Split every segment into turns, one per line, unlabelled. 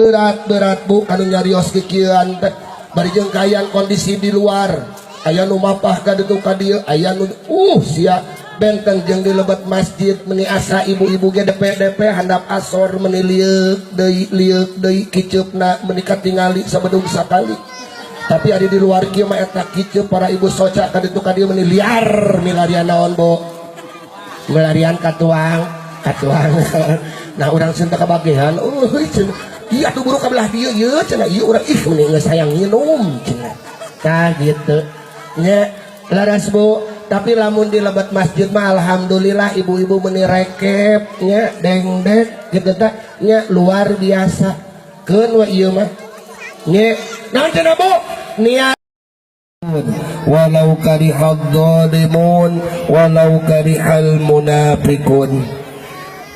Berat, berat, Bu, anu nyarios kikieuan teh. Bari jeung kaayaan kondisi di luar, aya nu mapah ka ditu ka dieu, aya nu sia benten jeung di lebet masjid meni asa ibu-ibu ge DP-DP handap asor meni lieuk deui, lieuk deui, kiceupna meni katingali sabedug sakali. Tapi ada di luar kieu mah eta kiceup para ibu soca ka ditu ka dieu meni liar milarian naon, Bu? Milarian katuang, katuang. Nah, urang cinta kebagian, cenah. Iya tuh buru ka belah dieu ieu cenah, ieu urang ih meni geus hayang nginum cenah. Tah gitu. Nya laras, Bu, tapi lamun di lebet masjid mah alhamdulillah ibu-ibu meni rekep nya, dengdek gitu tah nya, luar biasa. Keun we ieu mah. Nya, naon cenah, Bu? Niat walau karihal zalimun walau karihal munafiqun.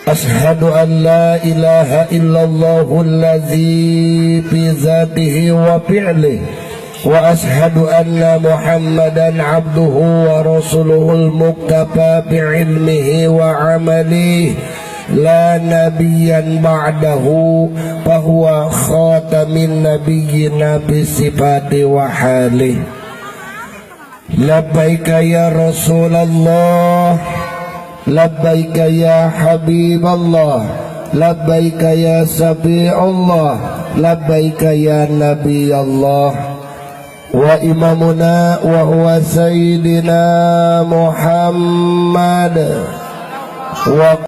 Ashhadu an la ilaha illallahul ladzi fi dzatihi wa fi'lihi wa ashhadu anna Muhammadan abduhu wa rasuluhul muktafa bi'ilmihi wa amalihi la nabiyyan ba'dahu fahuwa khatamin nabiyyina bi sifati wa halih. Labbaika ya Rasulullah, labbaika ya Habiballah, labbaika ya Safi'ullah, labbaika ya Nabiyallah wa imamuna wa huwa sayyidina Muhammad wa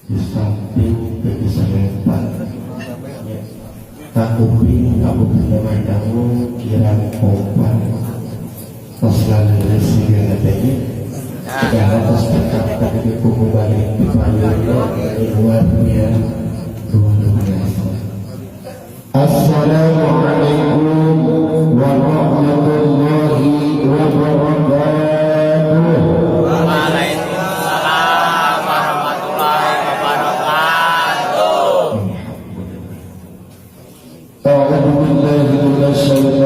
Di samping kegisarepan kakuping kakuping dangu kirang kompak tos laleles segala tadi segala tos tetap tadi kuku balik di payungnya luar biasa, luar biasa. Assalamualaikum warahmatullahi wabarakatuh.
Waalaikumsalam warahmatullahi wabarakatuh.
أعوذ بالله من الشيطان